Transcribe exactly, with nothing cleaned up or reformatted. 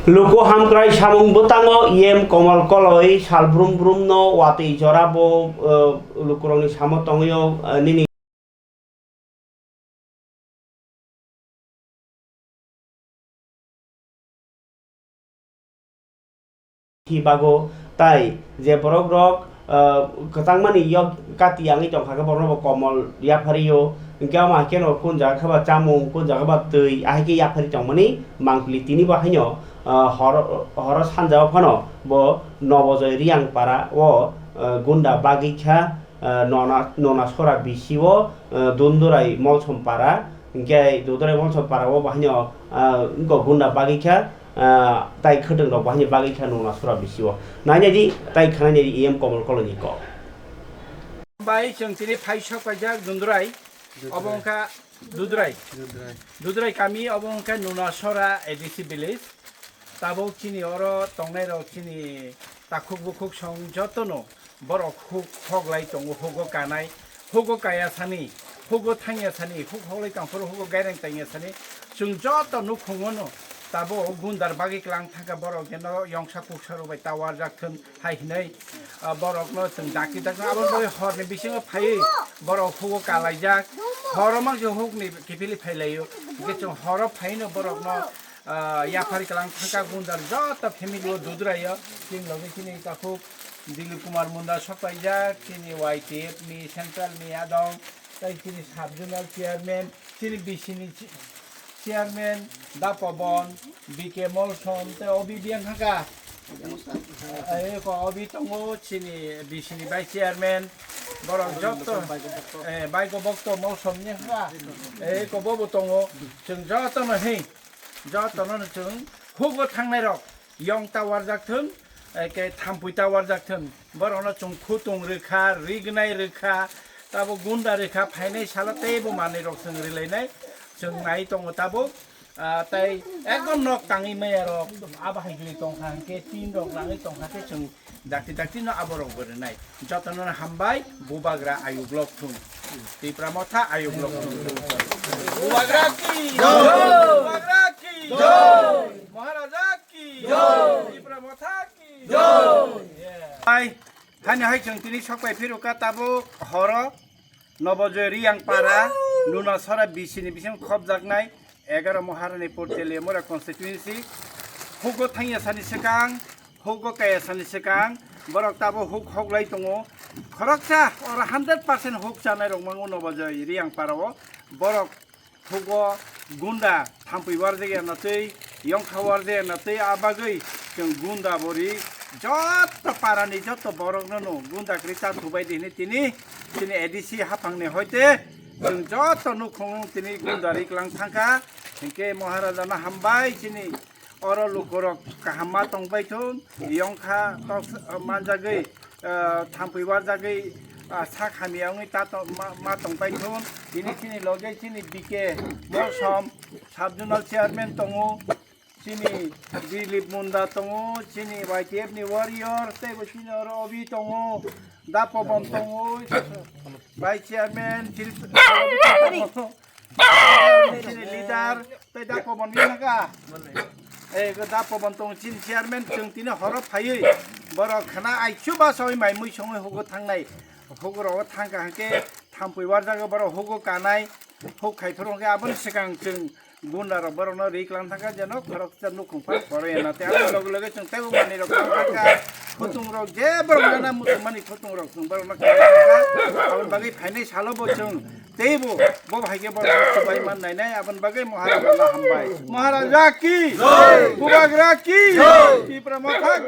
Luku hamkrai samung bwtango E M Komol Koloi sal brum brum no watwi jora bo, eh, lukurokni samo tongwi o, eh, nini Hibago tai je borok rok, ah, kwchangmani yok kati yangwi tongkha khe borok bo komol yaphario, hinkhe omo hai kheno kun jaga khe ba chamung, kun jaga ba twi, ahai khe yaphari tongmani mangpili tini bo haino, ah, hor, horo sanja o phano bo Nobojoy Riyang para o, ah, gunda bagwi kha, ah, nona, nona sora bisi o, ah, Dundurai Molsom para, hinkhe Dundurai Molsom para o bo haino, ah, wngkok gunda bagwi kha, ah, tai khwtwng rok bo haino bagwi kha nona sora bisi o. Nainai di, tai khwnainai di E M Komol Koloi ni kok. Bai chwng tini phai sok paijak Dundurai, obo wngkha Dudrai. Dudrai. Dudrai kami obo wngkha Nunasora A D C village. Tabuk chini oro tongnai rok chini takhuk bukhuk song jotono borok huk hoglai tongo, hugo kanai, hugo kaya sani, hugo thangya sani, huk hoglai tongphuru hugo gaireng tangya sani. Chwng joto nukhungo no tabuk gundar bagwi klang thangkha borok jeno yongsa kuksa rok bai ta warjak thun. Hai hinui, ah, borokno chwng dakti dakti abo bai horni bisingo phaiwi borok hugo kalaijak. Horo mangse hukni kiphilwi phailaio. Hingke chwng horo phaino borokno, ah, yaphari kwlang thangka gundar joto family o Dudrai o. Chini loge chini takhuk Dilip Kumar Munda sokpaijak, chini Y T F ni central ni adong, tei chini sub zonal chairman, chini B C ni chi-, chairman, Da Pobon, B K Molsom, tei obi biyang haka. Ai, ko obi tongo chini B C ni vice chairman, borok joto, eh, Baiko Bokto Molsom ni haka. Eh, ko bobo tongo, chwng joto no hi, joto no chwng hugo thangnai rok. Yong ta warjak thung, eh, ke thampui ta warjak thung. Borokno chwng khutung rwkha, rignai rwkha, tabo gunda rwkha, phainai salo teibo manwi rok chwng rilainai. Chwng nai tongo tabuk, ah, tei ekdom nok tangwi maya rok abo hai gili tongkha, hwnkhe tin rok nangwi tongkha khe chwng dakti dakti no abo rok bo rwnai. Jotono hambai, Bubagra ayuk lok thung. Tipra Motha ayuk lok thung. Bubagra ki! Jai! Bubagra ki! Jai! Maharaja ki! Jai! Tipra Motha ki! Jai! Hai, hani hai chwng tini sok pai phirukha tabuk horo Nobojoy Riyang para, Nunasora B C ni bising khopjaknai, egaro Maharani Porteli Mora constituency, hugo thangya sani swkang, hugo kaya sani swkang, borok tabo huk hoglai tongo, khoroksa oro hundred percent huk chanai rok mango Nobojoy Riyang para o, borok hugo gunda thampui warjak ya na twi, yongkha warjak ya na twi, a bagwi chwng gunda bori joto parani joto borokno no gunda kwrwi cha thubai di hinwi tini, chini A D C haphangni hoite chwng joto nukhung tini gunda ri klang thangkha, hinkhe Maharajano hambai chini oro lukurok kaham ma tongbai thung, yongkha tok manjagwi, ah, thampui warjagwi, ah, sak hamya wngwi ta tong-, ma, ma tongpai thung. Tini chini loge chini B K Molsom, sub zonal chairman tongo, chini Dilip Munda tongo, chini Y T F ni warrior, teibo chini oro obi tongo, Da Pobon tongo, vice chairman, chini Chini leader, tei Da Pobon ni naka. Eh, Da Pobon tong chini chairman, chwng tini horo phaiwi. Borok khana aichu ba soi mai mui songwi hugo thangnai. Hugo rogo thangka hake thampui warjago borok hugo kanai. Huk khai phuru hake aboni swkang chwng gunda rok borokno ri klang thangka jeno khoroksa nukhung phai khoro ya na. Tei aboni loge loge chwng tei bo manwi rok klang thangka. Khutung rok je borok nana muchung mani khutung rok chwng borokno klang thangka. Aboni bagwi phainai salo bo chwng Teibo bo hai khe borok bai man nai nai aboni bagwi Maharaja no hambai. Maharaja ki! Jai! Bubagra ki! Jai! Tipra Motha ki!